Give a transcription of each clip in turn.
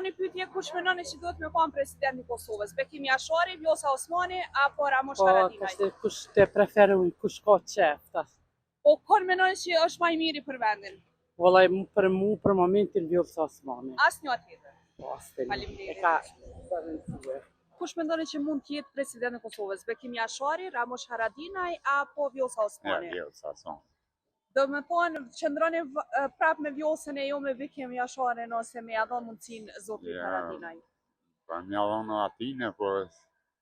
bo një pyetje kush mendoni që duhet me kanë president i Kosovës? Bekim Jashari, Vjosa Osmani apo Ramush Po, Haradinaj? tash kush të preferuj, kush ka qef, tash. Po kon mendoni që është më i miri për vendin? Vallai mu për mu për momentin Vjosa Osmani. Asnjë tjetër. Po, asnjë. Faleminderit. E ka zëvendësue. Kush mendoni që mund të jetë president i Kosovës? Bekim Jashari, Ramush Haradinaj apo Vjosa Ja, Osmani? Vjosa Osmani. Do me thonë, qëndroni v- e, prap me Vjosën e jo me Bekim Jasharin ose me ja dhon mundësinë zotit Ja. Haradinaj. Pa më dhonë atine, po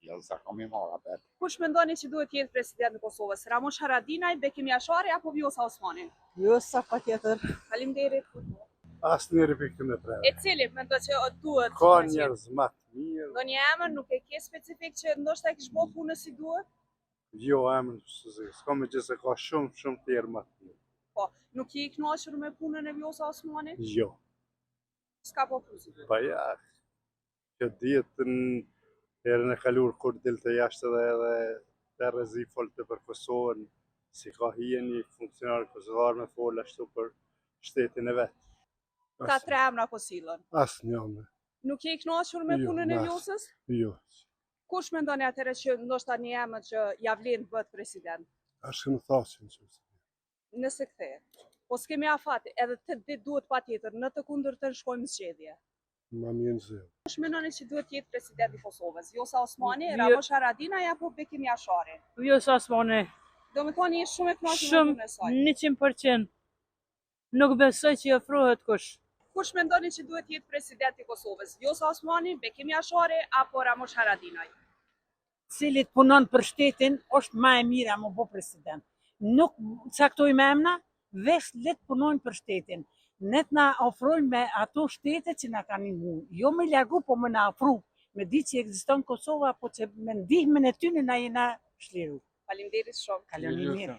Vjosa ka mi marrë apet. Kush mendoni që duhet të jetë president i Kosovës? Ramush Haradinaj, Bekim Jashari apo Vjosa Osmani? Vjosa pa tjetër. Faleminderit. Asnjëri prej këtyre treve. E cili mendon që duhet? Ka me qenë? njerëz më të mirë, Ndonjë emër nuk e ke specifik që ndoshta e kish bërë punën si duhet? jo emër s'e s'ka me gjithë se ka shumë shumë tjerë më të mirë. Po, nuk je i kënaqur me punën e Vjosa Osmanit? Jo, S'ka po punë si duhet. pa ja. Kjo dihet në herën e kaluar kur dilte jashtë edhe edhe të rrezi folte për Kosovën, si ka hije një funksionar kosovar me fol ashtu për shtetin e vet. Ka tre emra po sillen. Asnjë me. Nuk je i kënaqur me Jo, punën e mas. Vjosës? Jo. Kush mendoni atëherë që ndoshta një emër që ja vlen të bëhet president? Hashim Thaçin që Nëse kthehet. Po s'kemi afat, edhe 8 ditë duhet patjetër, në të kundërtën shkojmë në zgjedhje. ma mirë në zgjedhje. Kush mendoni që duhet të jetë president i Kosovës? Vjosa Osmani, Jo. Ramush Haradinaj apo Bekim Jashari? Vjosa Osmani, Do me thonë je shumë e kënaqur me shumë punën e saj. 100%. Nuk besoj që i ofrohet kush. Kush mendoni që duhet të jetë president i Kosovës? Vjosa Osmani, Bekim Jashari apo Ramush Haradinaj? Cilit punon për shtetin, është ma e mira më bo president. Nuk caktojmë emna, veç le të punojnë për shtetin. Ne të na ofrojnë me ato shtete që na kanë ndihmu. Jo me largu, po me na afru. Me di që ekziston Kosova, po që me ndihmën e tyne na jena shliru. Faleminderit shumë. Kaloni mirë.